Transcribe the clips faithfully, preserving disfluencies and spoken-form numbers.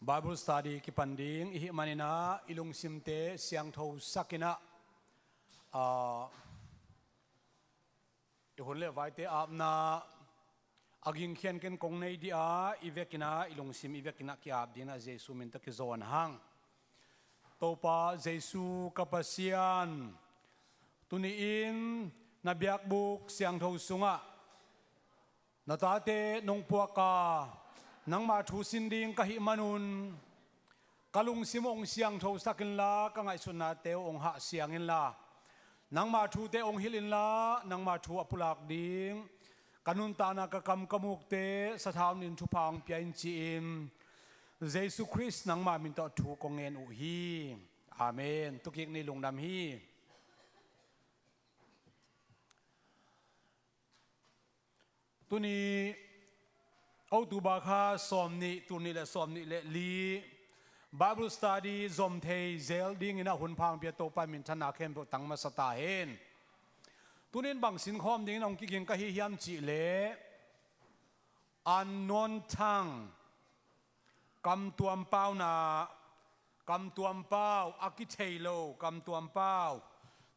Bible study kipan ding i hih maninah i lungsimte siangtho sakinah, ah, i hun le vaite apna a gingkhian ken kong nei dih a, i vekinah i lungsim i vekinah ki-ap dinah Jesu min tawh kizawn hang. Topa Jesu ka Pasian, tuni-in na biakbuk siangtho sungah na tate nong puak a, nangma thu sin ding ka hih manun ka lungsim uh hong siangtho sak inla, ka ngaihsutnate uh hong hah siang inla, nangma thute hong hilh inla, nangma thu a pulak ding ka nuntakna, ka kam ka mukte sathau nin thupha hong pia in ci-in Jesu Khrist nangma min tawh thu kong ngen uh hi. Amen. Tukik ni, lungdam hi. Tuni October kha sawmnih, tul nih le sawmnih le li Bible study zom thei zel dinginah hun pha hong pia Topa minthanna khempeuh tang masa ta hen. Tunin bang sinkhawm dingin hong kiging ka hi hiam cihleh, unknown tongue, kamtuam pauna, kamtuam pau, a kithei lo kamtuam pau,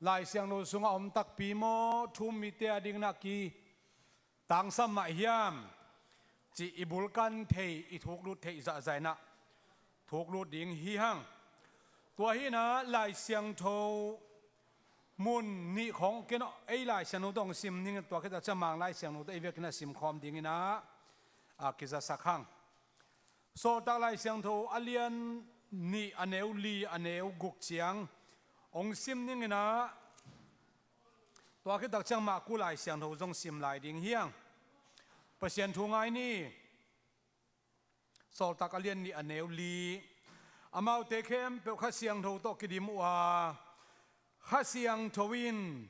Lai Siangtho sungah om takpi maw, thu-um mite a dinginah kitangsam mah hiam cih i bulkan thei, i thuklut theih zahzahinah thuklut ding hi hang. Tua hinah Lai Siangtho mun nih khawng ken ei Lai Siangtho tawh hong sim ning, tua khit a ciang Mang Lai Siangtho tawh ei vekinah simkhawm dinginah a kizasak hang. Sawltak Lai Siangtho a lian nih, a neu li, a neu guk ciang hong sim ninginah tua khit tak ciang Marku Lai Siangtho zong sim lai ding hi hang. Pasian thu ngai ni. Sawltak a lian nih, a neu li. Amaute khempeuh Kha Siangtho tawh kidim uh a, Kha Siangtho in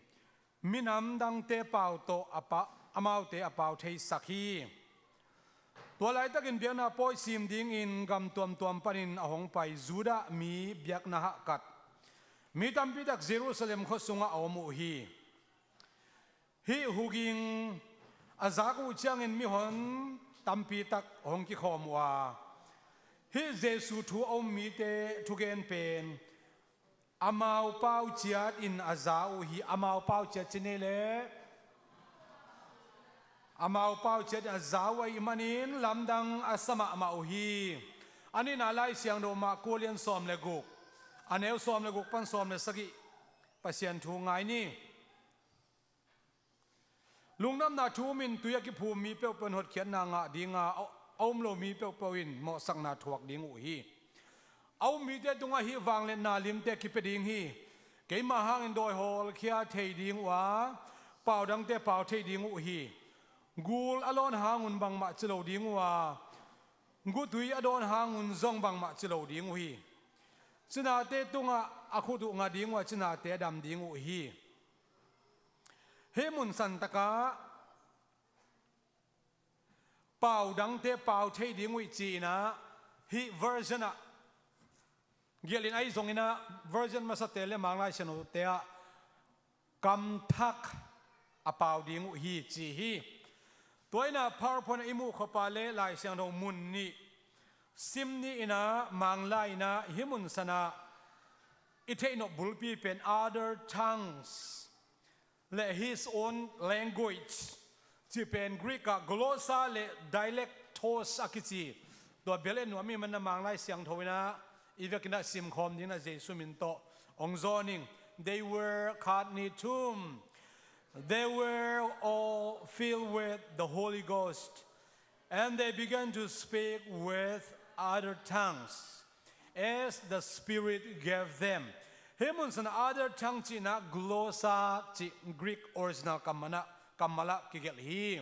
minam dangte pau tawh a pa, amaute a pau theisak hi. Tua laitakin biakna pawi sim dingin gam tuamtuam panin a hong pai Judah mi biakna hahkat mi tampi tak Jerusalem khua sungah a om uh hi. Hih huging a zak uh ciangin mihon tampi tak hong kikhawm uh a, hih Jesu thu a um mite thugen pen amau pau ciat in a za uh hi. Amau pau ciat ci ni leh, amau pau ciat in a za uh ahih manin lamdang a sa mahmah uh hi. A nihna Lai Siangtho Marku lian sawm le guk, a neu sawm le guk pan sawm le sagih. Pasian thu ngai ni. Lungdamna thu-um in tui a kiphum mi peuhpeuh in hotkhiatna ngah dinga, a, a um lo mi peuhpeuh in mawhsakna thuak ding uh hi. A um mite tungah hih vangliatna limte kipia ding hi. Keima hangin dawi hawlkhia thei ding uh a, pau dangte pau thei ding uh hi. Gul a lawn hangun bangmah ci lo ding uh a, gutui a dawn hangun zong bangmah ci lo ding uh hi. Cinate tungah a khut uh nga ding uh a, cinate a dam ding uh hi. Hih mun santakah pau dangte pau thei ding uh hi ci-inah, hih version ah, gialin ahi zonginah version masate le Mang Lai Siangthote ah kamthak a pau ding uh hi ci hi. Tua inah PowerPoint ah i muh khawpa le Lai Siangtho mun nih sim ni inah, Mang Lai inah hih mun sanah i theihnop bulpi pen other tongues le his own language cih pen Greek ah glossa le dialectos a kici. Tua bel en nuam i hih manin Mang Lai Siangtho inah i vekinah simkhawm dinginah Jesu min tawh hong zawn ing. They were, khat, nih, thum. They were all filled with the Holy Ghost, and they began to speak with other tongues as the Spirit gave them. Hih mun sanah other tongue cihna glossa cih Greek original kammal ah, kammal ah kigelh hi.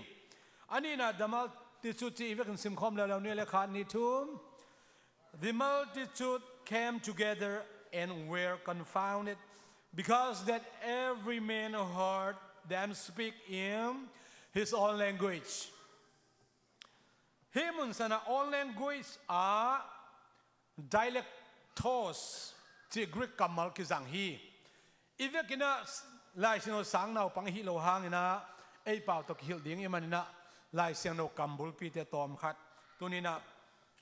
A nihna the multitude cih i vekin simkhawm leuleu ni le, khat, nih, thum. The multitude came together and were confounded, because that every man heard them speak in his own language. Hih mun sanah own language ah dialectos cih Greek kammal kizang hi. I vekinah Lai Siangtho sang naupang i hih loh hanginah ei pau tawh kihilh ding i hih maninah Lai Siangtho kam bulpite tawm khat tuninah,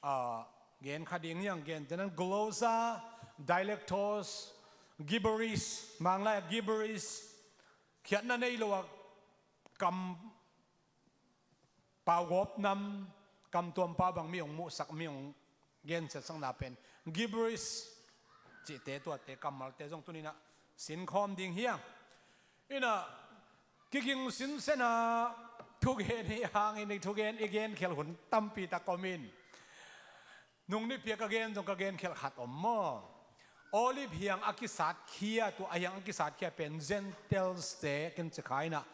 ah, Gen kha ding hiang, gen tenan glossa, dialectos, gibberish, Manglai ah gibberish, khiatna nei lo a kam pau gawp nam, kam tuam pau bang mi hong muhsak, mi hong gensiatsakna pen gibberish cihte, tuate kammalte zong tuninah sinkhawm ding hiang. Inah kiging sinsenah thugen hi hangin i thugen i genkhial hun tampi tak om in. Nung nipi a ka gen zong ka genkhial khat om maw? Olive hiang a kisatkhia, tua a hiang a kisatkhia pen Gentiles-te ken ci kha inah,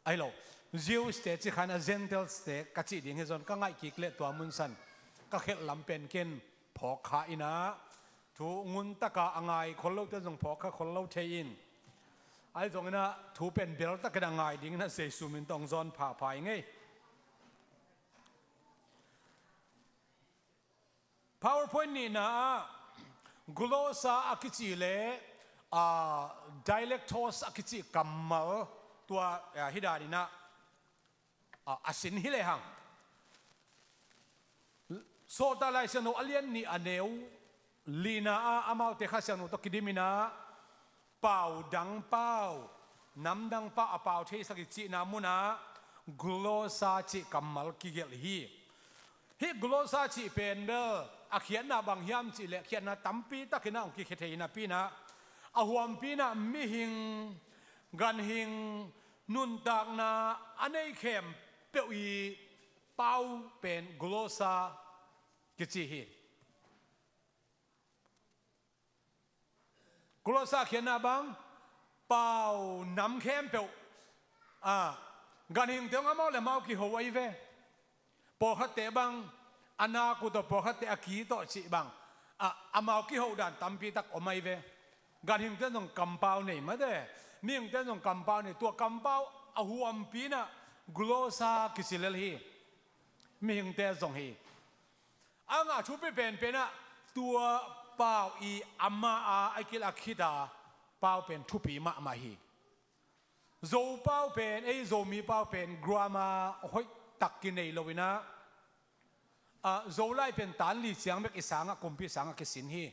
ahi lo, Jews-te ci kha inah Gentiles-te ka cih ding hi zon ka ngaih kik leh tua munsan ka khelh lam pen ken phawk kha inah, thu ngun taka a ngai khol lote zong phawk kha khol lo thei in. Ahi zong inah thu pen bel takin a ngai ding inah Jesu min tawh hong zawn phapha i ngei. PowerPoint nihna ah glossa a kici le, ah, dialectos a kici kammal tua, ah, hi daninah, ah, a sin hi lehang. Sawltak Lai Siangtho a lian nih a neu lina ah amaute Kha Siangtho tawh kidiminah pau dang pau, nam dang pau a pau theisak hi cihna munah glossa cih kammal kigelh hi. Hih glossa cih pen bel a khiatna bang hiam cih leh khiatna tampi takinah hong kikhia thei hi napi inah, a huampi inah mihing, ganhing, nuntakna a nei khempeuh i pau pen glossa kici hi. Glossa khiatna bang, pau nam khempeuh, a, ganhingte hong amau le amau kiho ahi ve. Pawlkhatte bang a nak uh tawh, pawlkhatte a ki tawh cih bang, a, amau kiho dan tampi tak om ahi ve. Ganhingte zong kampau nei mate, mihingte zong kampau nei, tua kampau a huampi inah glossa kici lel hi. Mihingte zong hi. A ngah thupi penpenah tua pau i a ma a, a kil a khita pau pen thupi mahmah hi. Zo pau pen, ei Zomi pau pen grammar hoihtak kinei lo inah, ah, Zolai pen tan li ciang bek i sangah, kumpi sangah kisin hi.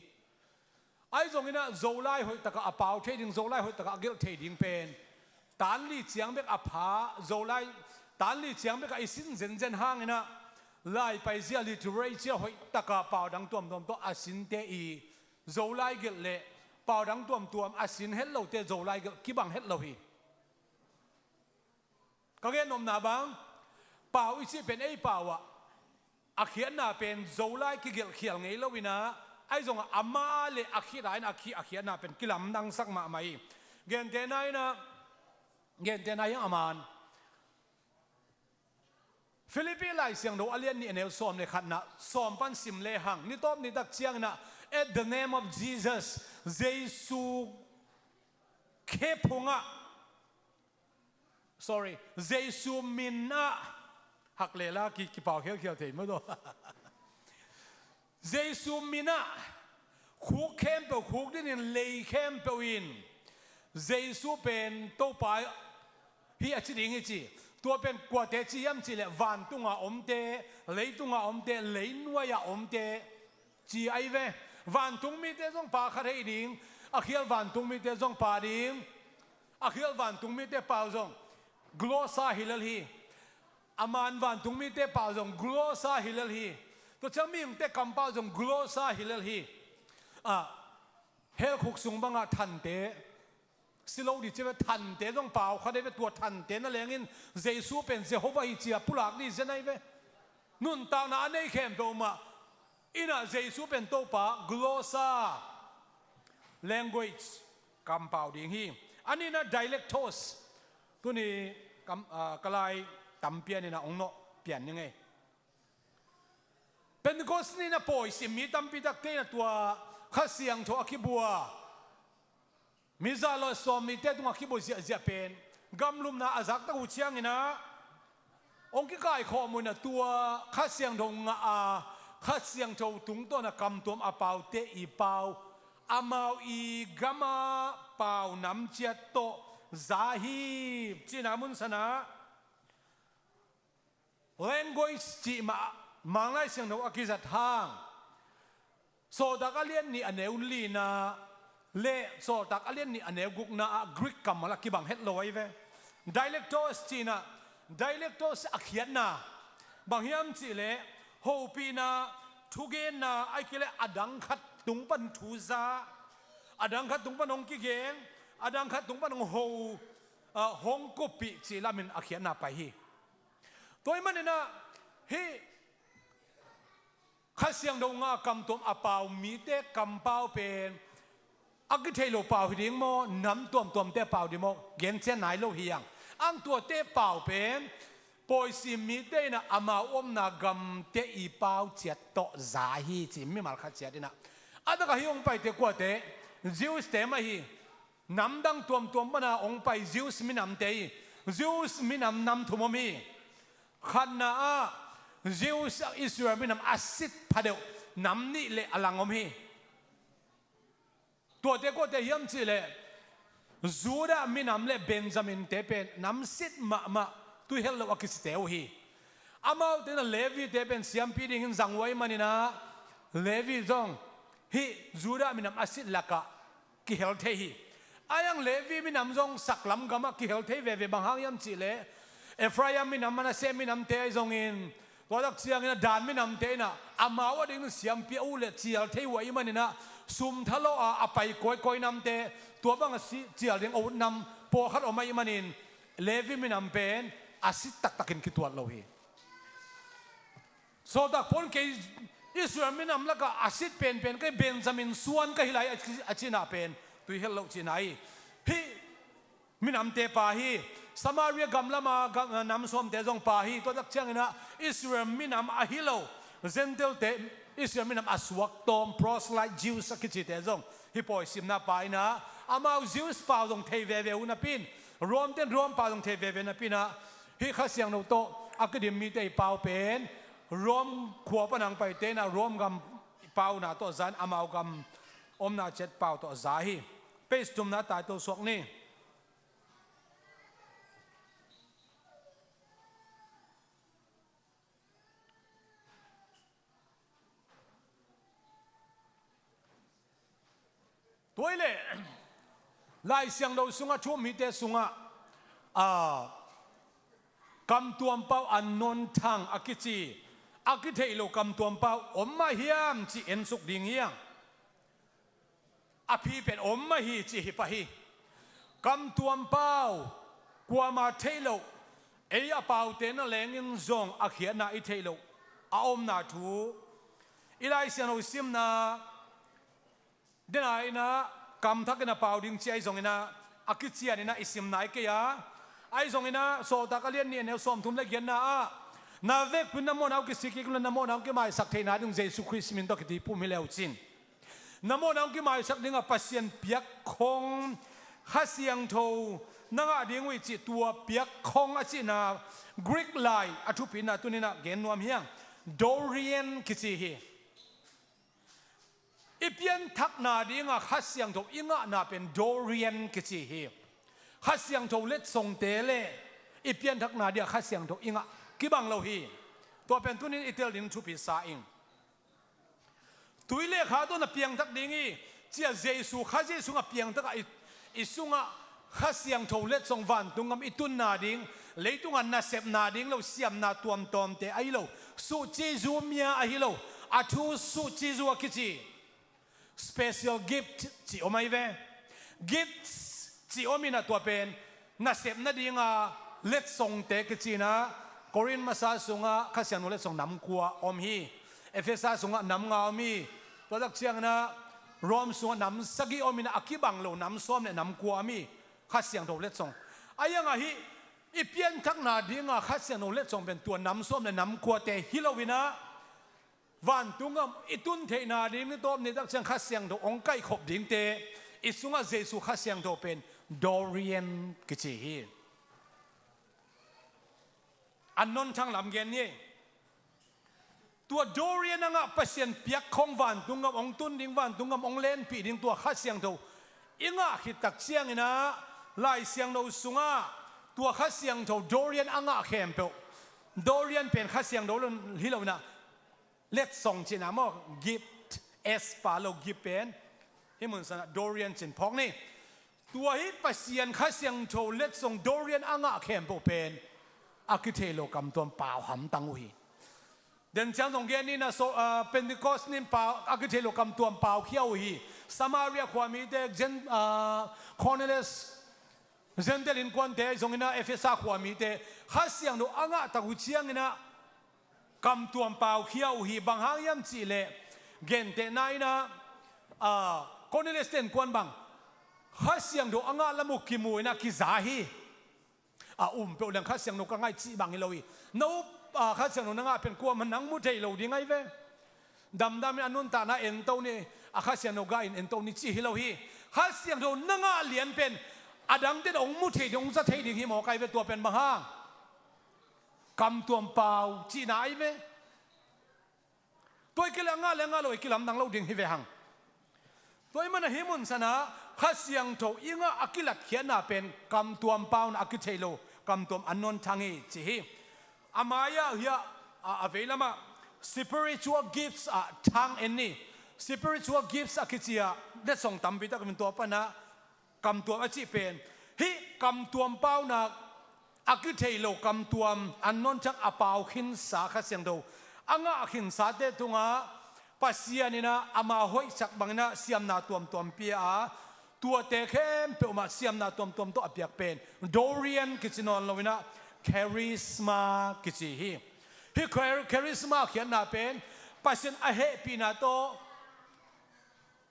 Ahi zong inah Zolai hoihtakah a pau thei ding, Zolai hoihtakah a gelh thei ding pen tan li ciang bek a pha, Zolai tan li ciang bekah i sin zenzen hang inah, lai paizia, literature hoihtakah pau dang tuamtuam tawh a sinte i Zolai gelh leh pau dang tuamtuam a sin het lote Zolai gelh kibang het lo hi. Ka gennopna bang, pau i cih pen ei pau ah a khiatna pen Zolai kigelh khial ngei lo inah, ahi zongah a ma le a khita in a khi a khiatna pen kilamdangsak mahmah hi. Gentehna inah, gentehna hiang a man, Philippi Lai Siangtho a lian nih a neu sawm le khatna, sawm pan sim lehang, nitawp nitak cianginah, at the name of Jesus, Jesu khe phungah, sorry, Jesu min ah, hak lela ki, kipau khialkhial thei maw daw. Jesu min ah khuk khempeuh khuk dinin lei khempeuh in Jesu pen Topa hi a ci ding hi ci. Tua pen kuate ci hiam cih leh vantunga omte, leitunga omte, leinuai-a omte ci ahi ve. Vantung mite zong pa kha thei ding, a khial vantung mite zong pa ding, a khial vantung mite pau zong glossa hi lel hi. A man vantung mite pau zong glossa hi lel hi. Tua ciang mihingte kampau zong glossa hi lel hi. Ah, hell khuk sung bangah thante, si lo dih ci ve, thante zong pau kha dei ve, tua thante na lengin Jesu pen Jehovah hi ci a pulak dih zen ahi ve. Nuntakna a nei khempeuh mah inah Jesu pen Topa, glossa, language, kampau ding hi. A nihna dialectos, tuni kam, ah, ka lai tam pian inah hong nawh pian ni ngei. Pentecost ni-in a pawi sim mi tampi takte in a tua Kha Siangtho a kibua, mi za lo sawm nihte tungah a kibua ziahziah pen gamlumna a zaktak uh ciangin ah hong kikaikhawm uh in a tua Kha Siangtho ngah a, Kha Siangtho tungtawn a kamtuam a paute i pau, amau i gam a pau nam ciat tawh za hi cihna munsan ah language cih mah Manglai Siangtho a kizat hang, Sawltak a lian nih a neu lina le Sawltak a lian nih a neu gukna ah Greek kammal a kibang het lo ahi ve. Dialectos cihna, dialectos a khiatna bang hiam cihleh hopihna, thugenna, ahih kei leh a dang khat tung pan thu za, a dang khat tung pan hong kigen, a dang khat tung pan hong ho, ah, hong kuppih cih lamin a khiatna pai hi. Tua ahih maninah hih Kha Siangtho ngah a kamtuam a pau mite kampau pen a kitheih lo pau hi ding maw, nam tuamtuamte pau ding maw, gencian nai lo hi ang. Ang tuate pau pen pawisim mite inah amau omna gamte i pau ciat tawh za hi ci mimal khat ciat inah. A takah hih hong paite kuate, Jews te mah hi. Namdang tuamtuam pana hong pai Jews minamte hi. Jews minam nam thum om hi. Khatna ah Jews, Israel minam a sit phadeuh nam nih le a lang om hi. Tuate kuate hiam cihleh Judah minam le Benjamin te pen nam sit mahmah, tuihelh lo a kisite uh hi. Amaute na Levi te pen siampi dingin zang uh ahih maninah Levi zong hih Judah minam a sit lakah kihel thei hi. Ahi hang Levi minam zong saklam gamah kihel thei veve, bang hang hiam cihleh Ephraim minam, Manasseh minamte ahi zongin, tua tak ciangin a Dan minamte inah amau a dingin siampi a uh le cial thei uh ahih maninah sum thalawh a a pai kawikawi namte, tua bang a si cial ding a ut nam pawlkhat om ahih manin Levi minam pen a sit taktakin kituat lo hi. Sawltak pawl in kei Israel minam lakah a sit penpen kei, Benjamin suan ka hi lai a ci, a cihna pen tuihelh loh cihna hi. Hih minamte pau hi. Samaria gam lama gam, nam sawmte zong pau hi. Tua tak cianginah Israel minam ahi lo Gentile-te, Israel minam a suak tawm, proselyte Jews a kicite zong hih pawisimna pau inah amau Jews pau zong thei veve uh napi-in, Rome ten Rome pau zong thei veve napi inah hih Kha Siangtho tawh a kidim mite i pau pen Rome khua pana hong paite inah Rome gam pauna tawh za in amau gam omna ciat pau tawh za hi. Page thumna title suak ni. Tua hi leh Lai Siangtho sungah thu um mite sungah, a, kamtuam pau, unknown tongue a kici, a kitheih lo kamtuam pau om mah hiam cih ensuk ding hi hang. A phi pen om mah hi cih hi pah hi. Kamtuam pau, kuamah theih loh, ei a paute na lengin zong a khiatna i theih loh a omna thu i Lai Siangtho simna dena inah kamthakin a pau ding ci ahi zonginah a kicianinah i sim nai kei a, ahi zonginah Sawltak a lian nih a neu sawmthum le giatna ah na vekpi-in na mawhna uh kisik kik lo, na mawhna uh kimaisak theihna ding Jesu Khrist min tawh kitiphum hi le uh cin. Na mawhna hong kimaisak dingah Pasian piakkhong Kha Siangtho na ngah ding uh hi cih, tua piakkhong a cihna Greek lai a thupina tuninah gen nuam hi hang. Dorean kici hi. I pianthakna dingah Kha Siangtho i ngahna pen dorean kici hi. Kha Siangtho letsongte le i pianthakna dingah Kha Siangtho i ngah kibang lo hi. Tua pen tunin i tel ding thupi sa ing. Tui le kha tawh na piangthak ding hi, ci-a Jesu, Kha Jesu sungah piangthak a i, i sungah Kha Siangtho letsong vantung gam i tunna ding, leitungah nasepna ding lo siamna tuamtuamte ahi lo, suhcizu mia ahi lo, a thu suhcizu a kici. Special gift cih om ahi ve. Gifts cih om inah tua pen nasep nadinga letsongte kici inah Korin masa sungah Kha Siangtho letsong nam kua om hi. Efesa sungah nam nga om hi. Tua tak cianginah Rome sungah nam sagih om inah a kibang lo nam sawm le nam kua om hi. Kha Siangtho letsong ahi hangah hih i pianthakna dinga Kha Siangtho letsong pen tua nam sawm le nam kuate hi lo inah vantung gam i tun theihna ding ni tawp ni tak ciang Kha Siangtho hong kaihkhop dingte i sungah Jesu Kha Siangtho pen dorean kici hi. Unknown tongue lam gen ni. Tua dorean a ngah Pasian piakkhong vantung gam hong tun ding, vantung gam hong lenpih ding tua Kha Siangtho i ngah khit tak cianginah Lai Siangtho sungah tua Kha Siangtho dorean a ngah khempeuh, dorean pen Kha Siangtho hi lo inah letsong cihna maw, gift, S pa lo gift pen hih mun sanah Dorian cin phawk ni. Tua hi Pasian Kha Siangtho letsong Dorian a ngah khempeuh pen a kithei lo kamtuam pau hamtang uh hi. Den ciang zong gen ni na so, ah, Pentecost nin pau, a kithei lo kamtuam pau khia uh hi. Samaria khua mite, Gen-, ah, Cornelius, Gentile innkuante zong inah Efesa khua mite Kha Siangtho a ngah tak uh ciang inah kamtuam pau khia uh hi. Bang hang hiam cihleh gentehna inah, ah, Cornelius te innkuan bang Kha Siangtho a ngah lam uh kimu inah kiza hi. A um peuh leng Kha Siangtho ka ngah cih bang hi lo hi. No, ah, Kha Siangtho na ngah pen kuamah nang mu thei lo ding ahi ve. Damdam in a nuntakna ento ni, a Kha Siangtho gah in ento ni cih hi lo hi. Kha Siangtho na ngah lian pen a dangte in hong mu thei ding, hong za thei ding hi mawk ahi ve. Tua pen bang hang? Kamtuam pau cihna ahi ve. Tua i kileh a ngah le a ngah lo i kilamdang lo ding hi ve hang. Tua i mana hih mun sanah Kha Siangtho i ngah a kilatkhiatna pen kamtuam pauna a kithei lo kamtuam an nawn thang hi ci hi. A mai-ah hiah a, a veilamah spiritual gifts ah thang en ni. Spiritual gifts a kici ah letsong tampi tak min tua panah kamtuam a cih pen hih kamtuam pauna a kithei lo kamtuam an nawn thang a pau khinsa Kha Siangtho a ngah khinsate tungah Pasian inah ama hoihsak banginah siamna tuamtuam pia a, tuate khempeuh mah siamna tuamtuam tawh a piak pen Dorian kici nawn lo inah charisma kici hi. Hih char-, charisma khiatna pen Pasian a hehpihna tawh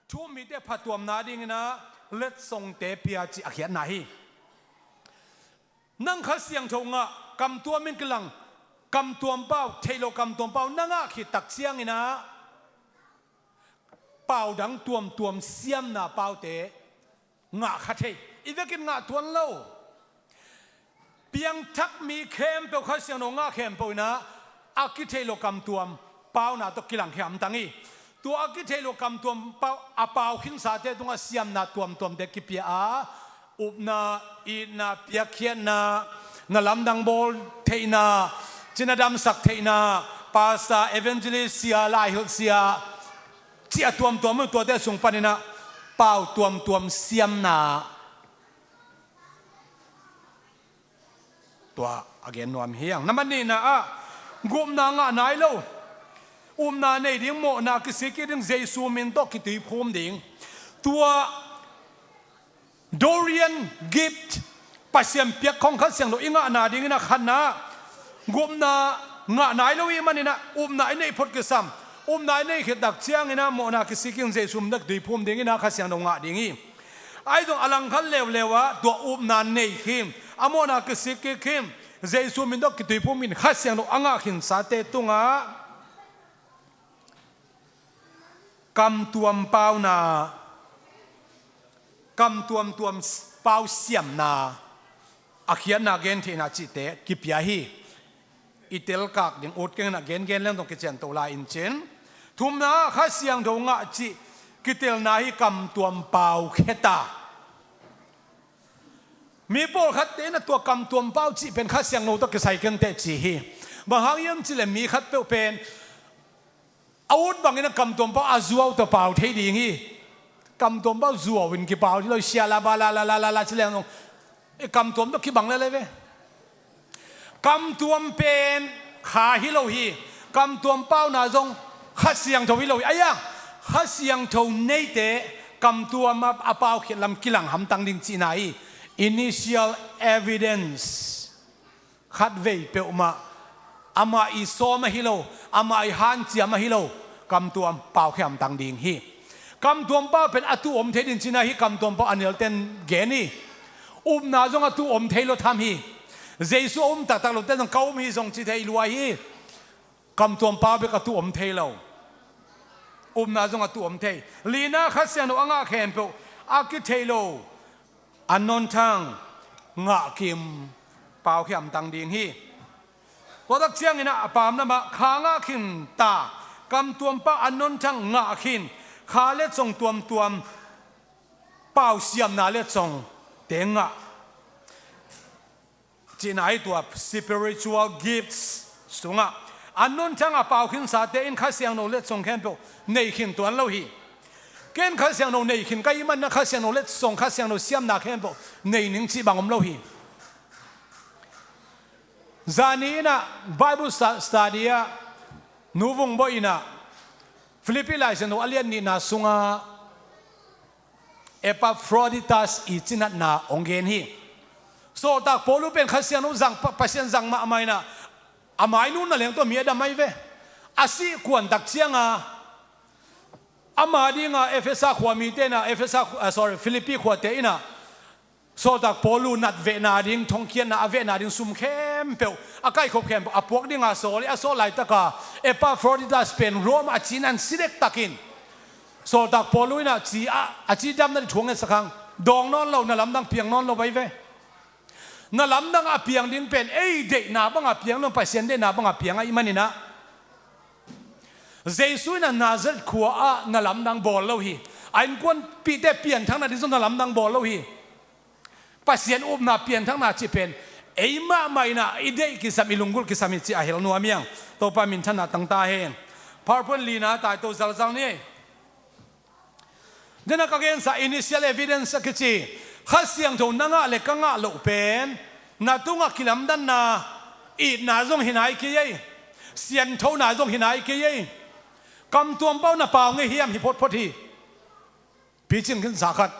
thu-um mite phatuamna dinginah letsongte pia cih a khiatna hi. Nang Kha Siangtho ngah, kamtuam in kilang, kamtuam pau, theih lo kamtuam pau na ngah khit tak cianginah pau dang tuamtuam siamna paute ngah kha thei. I vekin ngah tuan lo. Piangthak mi khempeuh, Kha Siangtho ngah khempeuh inah a kithei lo kamtuam pauna tawh kilang hi hamtang hi. Tua a kithei lo kamtuam pau, a pau khinsate tungah siamna tuamtuamte kipia a, upna, itna, piakkhiatna, na lamdang bawl theihna, cina damsak theihna, pastor, evangelist sia, laihilh sia, cih a tuamtuam uh, tuate sung paninah pau tuamtuam siamna. Tua a gen nuam hi hang. Na manihna ah gupna ngah nai lo. Upna nei ding, mawhna kisik kik ding, Jesu min tawh kituiphum ding. Tua Dorian gift, Pasian piak khong Kha Siangtho i ngahna dingin a khatna, gupna ngah nai lo i maninah upna i neih phot kisam. Upna i neih khit tak cianginah mawhna kisik kik in Jesu min tawh kituiphum dinginah Kha Siangtho ngah ding hi. Ahi zong a langkhat leuleu ah tua upna nei khin, a mawhna kisik kik khin, Jesu min tawh kituiphum in Kha Siangtho a ngah khinsate tungah kamtuam pauna, kamtuam tuam pau siamna, a khiatna gentheihna cihte kipia hi. I telkak ding ut keng inah gengen leng zong kician to lai in cin. Thumna, Kha Siangtho ngah cih kitelna hi kamtuam pau kheta. Mi pawlkhatte inah tua kamtuam pau cih pen Kha Siangtho tawh kisai kenteh ci hi. Bang hang hiam cihleh mi khatpeuh pen a ut bangin a kamtuam pau a zuau tawh pau thei ding hi. Kamtuam pau zuau in kipau hi lo, sia la ba la la la la la ci leng zong, e, kamtuam tawh kibang lele ve. Kamtuam pen kha hi lo hi. Kamtuam pauna zong Kha Siangtho hi lo hi. Aia, Kha Siangtho neite kamtuam a, a paukhiat lam kilang hamtang ding cihna hi. Initial evidence. Khatvei peuhmah amah i sawm ahi lo, amah i hanciam ahi lo, kamtuam pau khia hamtang ding hi. Kamtuam pau pen a tu om thei ding cihna hi. Kamtuam pau a nialten gen hi. Upna zong a tu om thei lo tham hi. Jesu a um taktak lote zong ka um hi zong ci thei lua hi. Kamtuam pau bek a tu om thei lo. Upna zong a tu om thei. Lina, Kha Siangtho a ngah khempeuh a kithei lo an nawn thang ngah kim pau khia hamtang ding hi. Tua tak cianginah a pamlamah kha ngah khin ta, kamtuam pau an nawn thang ngah khin, kha le cong tuamtuam pau siamna le congte ngah cihna hi. Tua spiritual gifts sungah A nunthang a pau khinsate in Kha Siangtho letsong khempeuh nei khin tuan lo hi. Ken Kha Siangtho nei khin ka hih manin Kha Siangtho letsong, Kha Siangtho siamna khempeuh nei ning cih bang om lo hi. Zani in ah Bible sta-, study ah Nu Vung Bawi in ah Philippi Lai Siangtho a lian nihna sungah Epaphroditus i cinatna hong gen hi. Sawltak Paulu pen Kha Siangtho zang, Pa-, Pasian zang mahmah in ah, a mainunna leng tawh mi a dam ahi ve. A sih kuan tak ciangin ama dinga Efesa khua mite in ah, Efesa khu-, ah, sorry, Philippi khuate in ah Sawltak Paulu nat vehna ding, thongkiatna a vehna ding sum khempeuh, a kaikhop khempeuh a puak dinga sawl ih, a sawl laitaka Epaphroditus pen Rome a ci in ah si dektakin Sawltak Paulu in ah ci a, a cidamna ding thu hong ngetsak hang. Dawng nawn lo, na lamdang piang nawn lo ahi ve. Na lamdang a piang ding pen ei deihna banga piang lo, Pasian deihna banga piang ahih manin ah Jesu in ah Nazareth khua ah na lamdang bawl lo hi. A innkuanpihte pianthakna ding zong na lamdang bawl lo hi. Pasian upna pianthakna cih pen ei mahmah in ah i deih kisam, i lunggulh kisam hi cih a hel nuam hi hang. Topa minthanna tang ta hen. PowerPoint lina tai to zalzal ni. Dena ka gensa initial evidence a kici Kha Siangtho na ngah le ka ngah loh pen na tungah kilamdanna, itna zong hi nai kei ei. Sianthona zong hi nai kei ei. Kamtuam pau na pau ngei hiam? Hi photphot hi. Picing khinsa khat.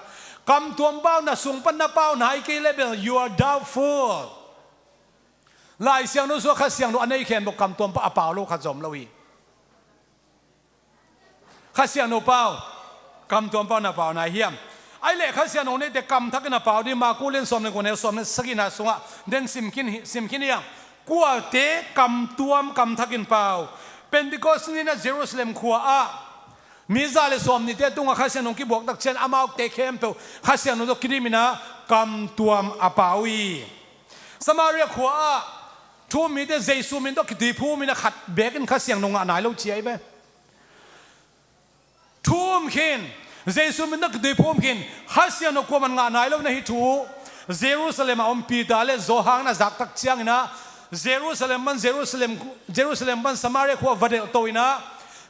Kamtuam pau na sung pan na pau nai kei leh bel you are doubtful. Lai Siangtho sungah Kha Siangtho a nei khempeuh kamtuam pau a pau lo khat zong om lo hi. Kha Siangtho pau, kamtuam pau na pau nai hiam? Ahih leh Kha Siangtho neite kamthakin a pau ding, Marku lian sawm le guk, neu sawm le sagihna sungah den sim khin hi, sim khin hi hang. Kuate kamtuam, kamthakin pau? Pentecost ni-in ah Jerusalem khua ah mi za le sawmnihte tungah Kha Siangtho kibuak tak ciang amaute khempeuh Kha Siangtho tawh kidim in ah kamtuam a pau hi. Samaria khua ah thu um mite Jesu min tawh kituiphum in ah khat bekin Kha Siangtho ngah nai lo ci ahi ve. Thu um khin, Jesu min tawh kituiphum khin, Kha Siangtho kuaman ngah nai lo na hi thu. Jerusalem a om Peter le Johan a zak tak ciangin ah Jerusalem pan, Jerusalem, Jerusalem pan Samaria khua va delhto in ah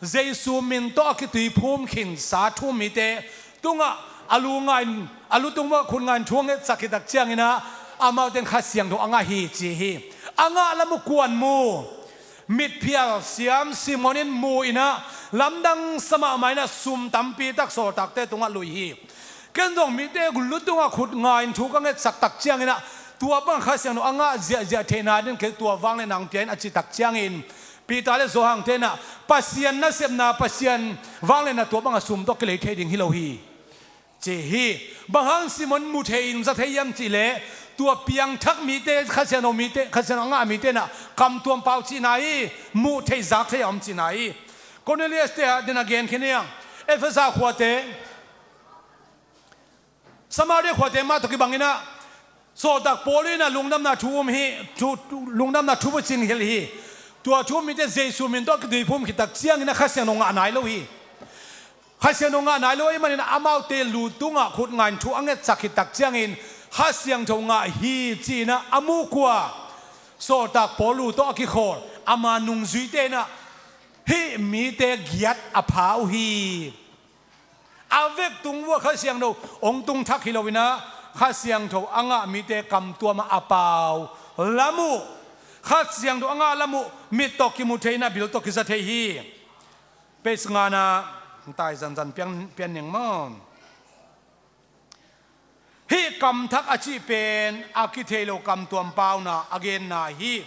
Jesu min tawh a kituiphum khinsa thu um mite tungah a lu nga in, a lu tungah khut nga in thu a ngetsak khit tak ciangin ah amaute in Kha Siangtho a ngah hi ci hi. A ngah lam uh kua'n mu? Mitphial siam Simon in mu in ah lamdang sa mahmah in ah sum tampi tak sawltakte tungah lui hi. Ken zong mite lu tungah khut nga in thu ka ngetsak tak ciangin ah tua bang Kha Siangtho a ngah ziahziah theihna ding kei, tua vangliatna hong pia in a cih tak ciangin Peter le Johan te in ah Pasian nasepna, Pasian vangliatna tua banga sum tawh kilei thei ding hi lo hi ci hi. Bang hang Simon mu thei in za thei hiam cih leh tua piangthak mite, Kha Siangtho mite, Kha Siangtho a ngah mite in ah kamtuam pau cihna hi. Muh thei, zak thei a om cihna hi. Cornelius te a den a gen khin hi hang. Efesa khuate, Samaria khuate mah tawh kibang in ah sawltak Paul in ah lungdamna thu um hi, thu, lungdamna thu bucin hilh hi. Tua thu um mite Jesu min tawh kituiphum khit tak ciangin ah Kha Siangtho ngah nai lo hi. Kha Siangtho ngah nai lo ahih manin ah amaute lu tungah khut nga in thu a ngetsak khit tak ciangin Kha Siangtho ngah hi ci-in ah a muh uh a, sawltak Paul tawh a kikhawl ama nungzuite in ah hih mite giat a pha uh hi. A vektung vuah Kha Siangtho hong tung thak hi lo in ah Kha Siangtho a ngah mite kamtuam ah a pau lam uh, Kha Siangtho a ngah lam uh mit tawh kimu thei in ah bil tawh kiza thei hi. Page ngana tai zanzan pian, pian ning maw. Hih kamthak a cih pen a kithei lo kamtuam pauna a genna hi.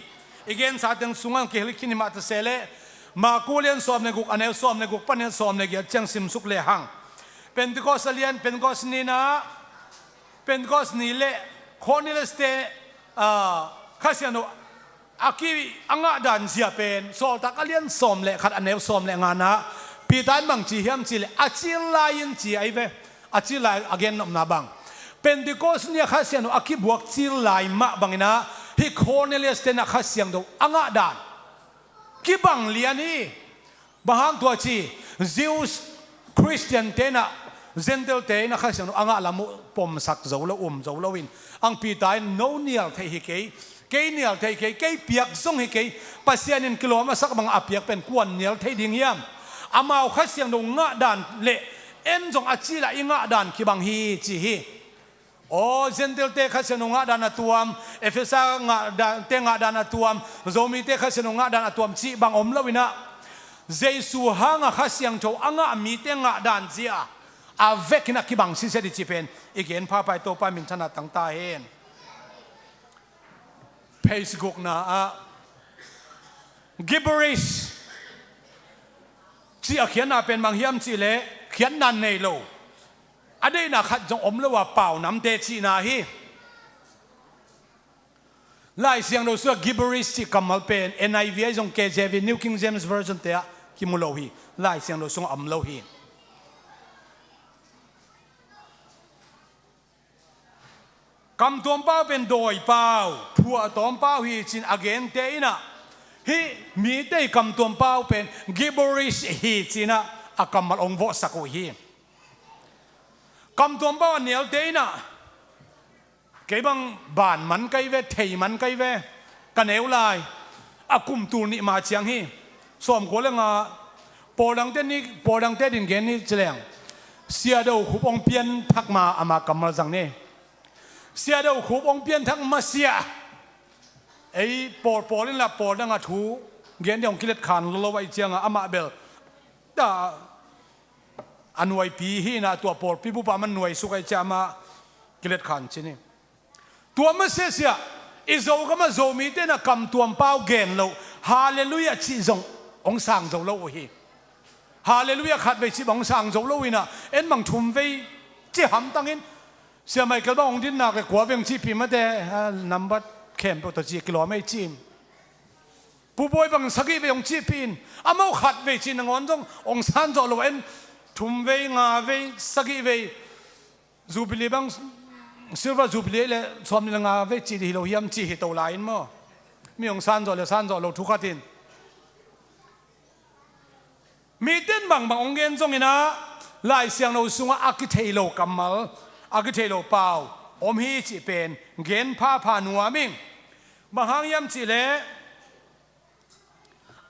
I gensa teng sungah kihel khin hi mah ta se leh Marku lian sawm le guk, a neu sawm le guk pan neu sawm le giat ciang simsuk lehang. Pentecost a lian, Pentecost ni-in ah, Pentecost ni leh Cornelius te, ah, Kha Siangtho a ki, a ngah dan zia pen Sawltak a lian sawm le khat, a neu sawm le ngana Peter in bang ci hiam cih leh a cil lai-in ci ahi ve. A cil lai a gen nopna bang, Pentecost ni-a Kha Siangtho a kibuak cil lai mah bangin ah hih Cornelius te in ah Kha Siangtho a ngah dan kibang lian hi. Bang hang tua ci, Jews, Christian te in ah Gentile te in ah Kha Siangtho a ngah lam uh pomsak zo lo, um zo loin, ang Peter in no nial thei hi kei, Kei nial thei kei, kei piak zong hi kei. Pasian in kilawm a sak bang a piak pen kuan nial thei ding hiam? Amau Kha Siangtho ngah dan le en zong a cil a i ngah dan kibang hi ci hi. Aw, Gentile-te Kha Siangtho ngah dan a tuam, Efesa ngah dan, te ngah dan a tuam, Zomite Kha Siangtho ngah dan a tuam cih bang om lo inah, Jesu hanga Kha Siangtho a ngah mite ngah dan zia a vekin a kibang sisia dih cih pen i gen phapha i Topa minthanna tang ta hen. Page gukna ah gibberish cih a khiatna pen bang hiam cihleh khiatna nei lo, a deihna khat zong om lo a pau namte cihna hi. Lai Siangtho sungah gibberish cih kammal pen N I V ahi zong K J V, New King James Version te ah kimu lo hi. Lai Siangtho sungah om lo hi. Kamtuam pau pen dawi pau, phuahtawm pau hi cin a gente inah, hih mite kamtuam pau pen gibberish hi cinah a kammal ong vawhsak uh hi. Kamtuam pau a nialte inah, kei bang ban man kai ve, thei man kai ve, ka neu lai a kum tul nih ma ciang hi. Sawmkua le nga, pawldangte ni, pawldangte din gen ni ci leng, Sia Do Khup ong pian thak ma ama kammal zang ni. Sia Do Khup ong pian thak ma sia, ei pawl pawl in la pawldang a thu gen ding ong kilet khan lolo ahi cianga amah bel da a nuaipi hi na, tua pawlpi bupa aman nuai suk ahi cia amah kilet khan ci ni. Tua masiasia i Zogam a Zomite na kamtuam pau gen lo, Halleluiah cih zong ong sang zo lo uh hi. Halleluiah khat vei cih bang ong sang zo lo inah, en bang thum vei cih hamtangin, Sia Michael bang ong dinnak le kua veng cihpi mate, a, nambat khempeuh tawh cih kilawm ei cih. Pu Bawi bang sagih vei ong cihpi in, amau khat vei cih nangawn zong ong sang zo lo, en thum vei, nga vei, sagih vei, Jubilee bang, Silver Jubilee le sawm ni le nga vei cih hi lo hiam cih hi to lai in maw? Mi ong sang zo le sang zo lo thu khat in. Miten bangbang ong gen zong inah, Lai Siangtho sungah a kithei lo kammal, a kithei lo pau om hi cih pen gen phapha nuam ing. Bang hang hiam cihleh,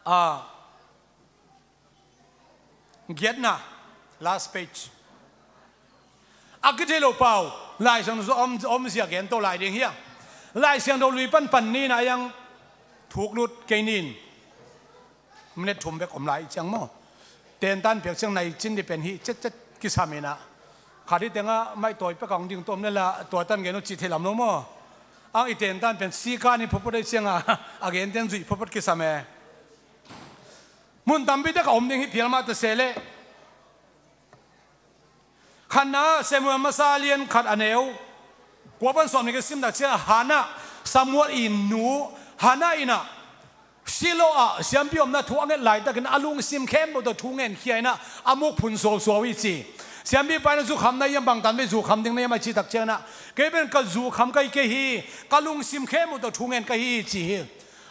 a, giatna, last page. A kithei lo pau, Lai Siangtho sung om, om zia gen to lai ding hi a. Lai Siangtho lui panpan ni na yang thuk lut kei nin. Minute thum bek om lai ciang maw? Tentan piak ciang nai cin di pen hi cet cet kisam inah. Khat hi tengah maih tawi pek a ong ding tawm le la tua tan gen uh cih thei lam lo maw? Ang i tentan pen sika ni photphot ei cianga a gen ten zuih photphot kisam e. Mun tampi tek a om ding hi phial mah ta se leh. Khatna Samuel masa lian khat a neu kua pan sawm ni ka sim tak ciang Hannah, Samuel i nu Hannah inah Shiloh ah siampi omna thu a nget laitakin a lungsim khempeuh tawh thu ngen khia inah a muk phun suausuau i ci. Siampi pa inah zukham na hiam bangtan vei zukham ding na hiam a cih tak ciang inah kei pen ka zukham kai kei hi, ka lungsim khempeuh tawh thu ngen kai hi ci hi.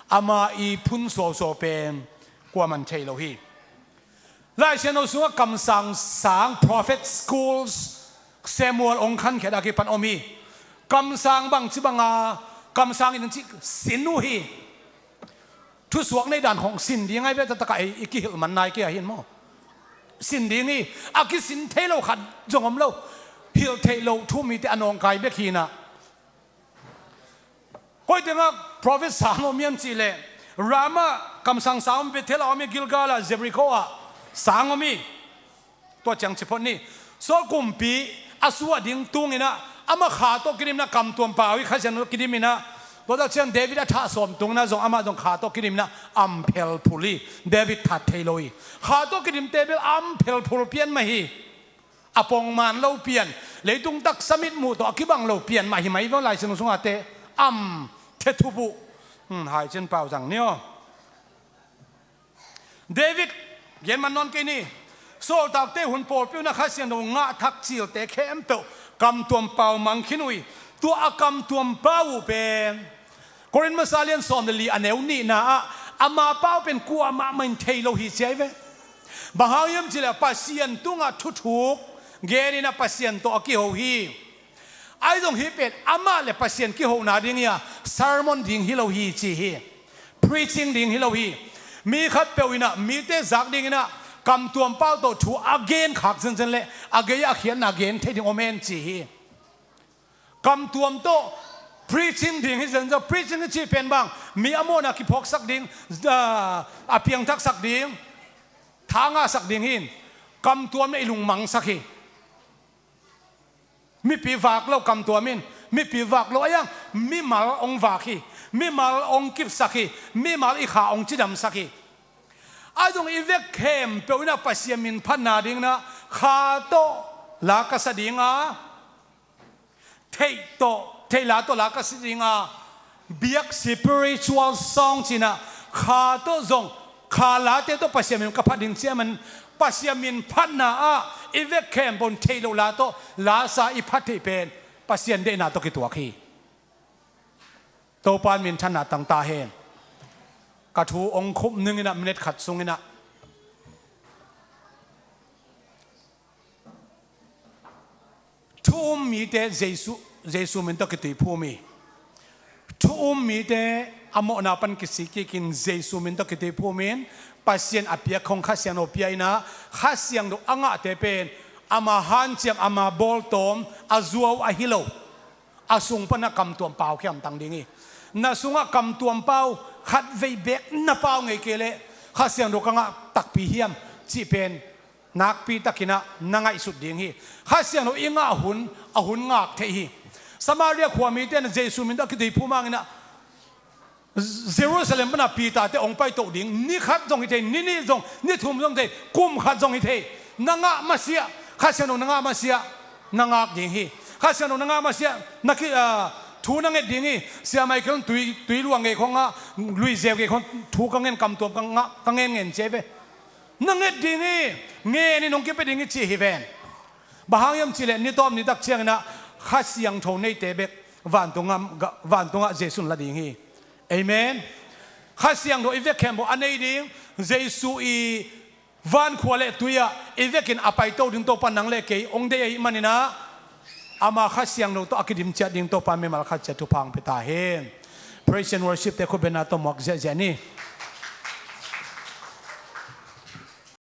Ama i phun suausuau pen kuaman thei lo hi. Lai Siangtho sungah kamsang sang, prophet schools, Samuel ong khankhiat a kipan om hi. Kamsang bangci banga kamsang in cih sin uh hi. Thusuak nei dan khong sin ding ai ve, taktak a ei i kihilh man nai kei ahin maw? Sin ding hi. A kisin thei lo khat zong om lo. Hilh theih lo thu mite a nawngkai bek hi na. Koi tengah prophet sang om hiam cihleh, Ramah kamsang sang om, Bethel ah om hi, Gilgal ah, Jericho ah sang om hi. Tua ciang ci phot ni. Saul kumpi a suah ding tung inah amah kha tawh kidim inah kamtuam pau hi, Kha Siangtho tawh kidim inah. Tua tak ciang David a thah sawm tung inah zong amah zong kha tawh kidim inah am phel phul hi. David that thei lo hi. Kha tawh kidimte bel am phel phul pian mah hi. A pongman lo pian, leitung taksa mitmuh tawh a kibang lo pian mah hi mai vaw, Lai Siangtho sungah te am thethup uh. Hmm, hai cin pau zang ni aw. David gen man nawn kei ni. Sawltakte hun pawlpi un a Kha Siangtho ngah thak cilte khempeuh kamtuam pau mang khin uh hi. Tua a kamtuam pau uh pen Korin masa lian sawm le li a neu nihna ah ama pau pen kuamah mah in thei lo hi ci ai ve. Bang hang hiam cihleh Pasian tungah thuthuk gen inah Pasian tawh a kiho hi. Ahi zong hih pen amah le Pasian kihona ding hi a, sermon ding hi lo hi ci hi. Preaching ding hi lo hi. Mi khatpeuh in ah mite zak dingin ah kamtuam pau tawh thu a gen khak zenzen le a gei a khiatna gen thei ding om hen ci hi. Kamtuam tawh preaching ding hi zenzen. Preaching i cih pen bang, mi a mawhna kiphawksak ding, ah, a piangthaksak ding, tha ngahsak ding hi. Kamtuam le i lungmangsak hi. Mipi vak lo kamtuam in, mipi vak lo a iang, mimal hong vak hi, mimal hong kipsak hi, mimal i kha hong cidamsak hi. A zong i vek khempeuh in ah Pasian min phatna dingin ah kha tawh la ka sa ding a, theih tawh, theih la tawh la ka sa ding a, biak spiritual song ci-in ah kha tawh zong, kha late tawh Pasian min ka phat ding ci a man, Pasian min phatna ah i vek khempeuh in theih loh la tawh la sa i phat theih pen Pasian deihna tawh kituak hi. Topa in minthanna tang ta hen. Ka thu hong khup ning in ah minute khat sung in ah thu um mite Jesu, Jesu min tawh kituiphum hi. Thu um mite a mawhna pan kisik kikin Jesu min tawh kituiphum in, Pasian a piak khong Kha Siangtho pia in ah, Kha Siangtho a ngahte pen ama hanciam, ama bawltawm, a zuau ahi lo, a sung pan ah kamtuam pau kiam tang ding hi. Na sungah kamtuam pau khat vei bek na pau ngei kei leh Kha Siangtho ka ngah takpi hiam cih pen nakpi takin ah na ngaihsut ding hi. Kha Siangtho i ngah hun, a hun ngak theih hi. Samaria khua mite in Jesu min tawh a kituiphum hangin ah Jerusalem pan ah Peter-te hong paito ding, ni khat zong hi thei, ni nih zong, ni thum zong hi thei, kum khat zong hi thei. Na ngah masiah, Kha Siangtho na ngah masiah na ngak ding hi. Kha Siangtho na ngah masiah na ki, ah, thu na nget ding hi. Sia Michael tui, tui luang ngei khong ah, luizeu ngei khong thu ka ngen kamtuam ka ngah, ka ngen ngen ci ve. Na nget ding hi, ngen in hong kipia ding hi ci hi ven. Bang hang hiam cih leh ni tawp ni tak ciangin ah Kha Siangtho neite bek vantungah, vantungah Jesu in la ding hi. Amen. Kha Siangtho i vek khempeuh a nei ding, Jesu i vankhua le tui ah i vekin a paito ding Topa nang le kei hong deih ahih manin ah, ama Kha Siangtho tawh a kidim ciat ding Topa mimal khat ciat thupha hong pia ta hen. Praise and worship-te khut bengna tawh muak ziahziah ni.